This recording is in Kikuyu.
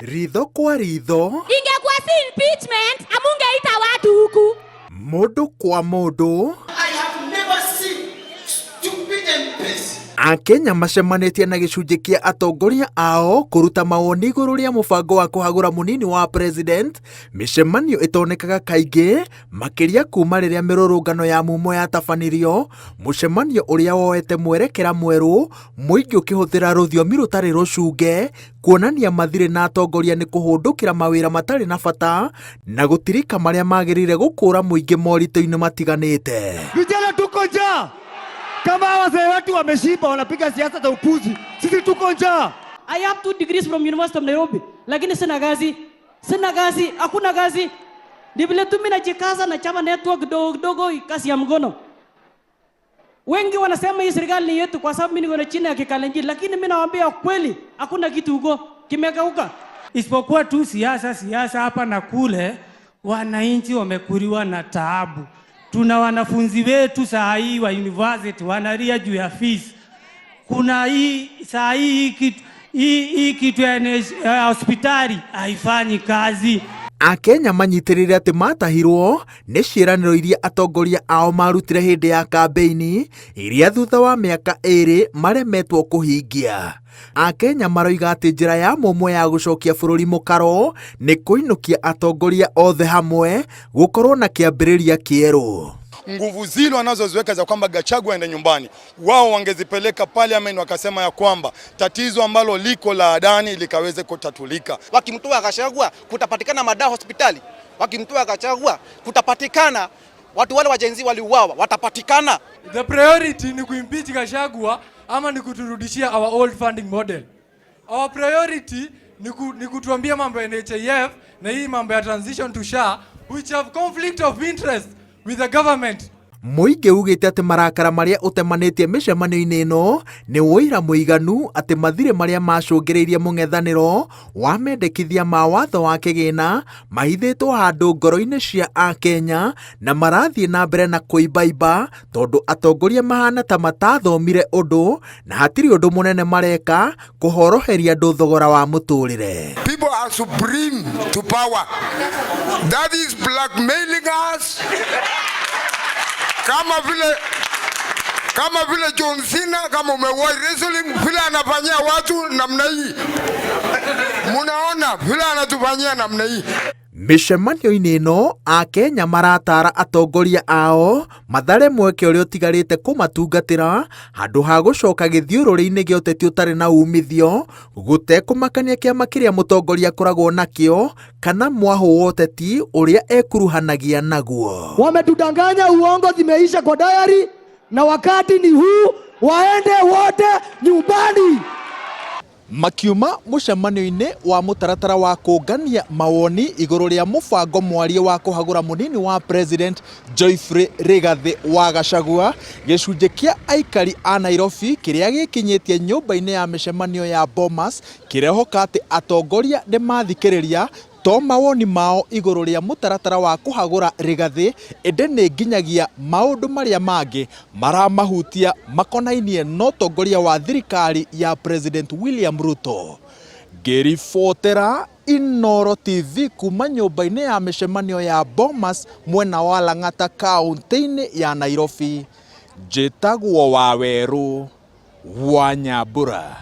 Ritho kwa ritho. Ingekuwa si impeachment, amungeita watu huku. Mũndũ kwa mũndũ. I have never seen stupid MPs. Akenya macemanĩtie na gĩcunjĩ kĩa atongoria ao kũruta mawoni igũrũ rĩa mũbango wa kũhagũra mũnini wa president, mĩcemanio ĩtonekaga kaingĩ makĩria kuma rĩrĩa mĩrũrũngano ya mumo yatabanirio, mũcemanio ũrĩa woete mwerekera mwerũ, mũingĩ ũkĩhũthĩra rũthiomi rũtarĩ rũcunge kuonania mathirĩ na atongoria nĩ kũhũndũkĩra mawĩra matarĩ na bata na gũtirika marĩa magĩrĩire gũkũra mũingĩ moritũ-inĩ matiganĩte. Vijana tuko njaa. Kama wazee wetu wameshiba, wanapiga siasa za upuzi, sisi tuko njaa. I have 2 degrees from University of Nairobi, lakini sina kazi, sina kazi, hakuna kazi. Ni vile tu mimi najikaza na chama network kidogo kidogo, kazi ya mkono. Wengi wanasema hii serikali ni yetu kwa sababu mimi niko na chini ya Kikalenjin, lakini mimi nawaambia kweli, hakuna kitu huko, kimekauka. Isipokuwa tu siasa siasa hapa na kule, wananchi wamekuliwa na taabu. Tuna wanafunzi wetu saa hii wa university wanalia juu ya fees. Kuna hii saa hii kitu hii kitu ya hospitali haifanyi kazi. Akenya manyitĩrĩire atĩ matahirwo nĩ ciĩranĩro iria atongoria ao marutire hĩndĩ ya kambĩini iria thutha wa mĩaka 2 maremetwo kũhingia. Akenya maroiga atĩ njĩra ya mũmwe ya gũcokia bũrũri mũkaro nĩ kũinũkia atongoria othe hamwe gũkorwo na kĩambĩrĩria kĩerũ. Nguvu zile wanazoziweka za kwamba Gachagua aende nyumbani, wao wangezipeleka parliament, wakasema ya kwamba tatizo ambalo liko la Adani likaweze kutatulika. Wakimtoa Gachagua kutapatikana madawa hospitali, wakimtoa Gachagua kutapatikana watu wale wa Gen Z waliuawa watapatikana. The priority ni kuimpeach Gachagua ama ni kuturudishia our old funding model. Our priority ni kutuambia mambo ya NHIF na hii mambo ya transition to SHA, which have conflict of interest with the government. Mũingĩ ugĩte atĩ marakara marĩa ũtemanĩtie mĩcemanio-inĩ ĩno nĩ ũira mũiganu atĩ mathirĩ marĩa macũngĩrĩirie mũng'ethanĩro wa mendekithia ma watho wa kĩgĩna mahithĩtwo handũ ngoro-inĩ cia Akenya na marathiĩ na mbere na kũimbaimba tondũ atongoria mahana ta matathomire ũndũ na hatirĩ ũndũ mũnene mareka kũhoroheria andũ thogora wa mũtũrĩre. People are supreme to power. That is blackmailing us. Kama vile John Cena, kama umewahi wrestling, vile anafanyia watu namna hii. Munaona vile anatufanyia namna hii. Mĩcemanio-inĩ ĩno Akenya maratara atongoria ao mathare mweke ũrĩa ũtigarĩte kũmatungatĩra handũ ha gũcoka gĩthiũrũrĩ-inĩ gĩa ũteti ũtarĩ na umithio gũtekũmakania kĩama kĩrĩa mũtongoria akoragwo nakĩo kana mwahũ wa ũteti ũrĩa ekuruhanagia naguo. Wametudanganya, uongo zimeisha kwa diary, na wakati ni huu, waende wote nyumbani. Makiuma mũcemanio-inĩ wa mũtaratara wa kũngania mawoni igũrũ rĩa mũbango mwarie wa kũhagũra mũnini wa president Geoffrey Rigathĩ wa Gachagua, gĩcunjĩ kĩa aikari a Nairobi kĩrĩa gĩkinyĩtie nyũmba-inĩ ya mĩcemanio ya Bomas kĩrehoka atĩ atongoria nĩ mathikĩrĩria to mawoni mao igũrũ rĩa mũtaratara wa kũhagũra Rigathĩ ĩndĩ nĩ nginyagia maũndũ marĩa mangĩ maramahutia makonainie na ũtongoria wa thirikari ya President William Ruto. Ngĩribotera Inooro TV kuma nyũmba-inĩ ya mĩcemanio ya Bomas mwena wa Lang'ata kaũntĩ-inĩ ya Nairobi, njĩtagwo Wawerũ wa Nyambura.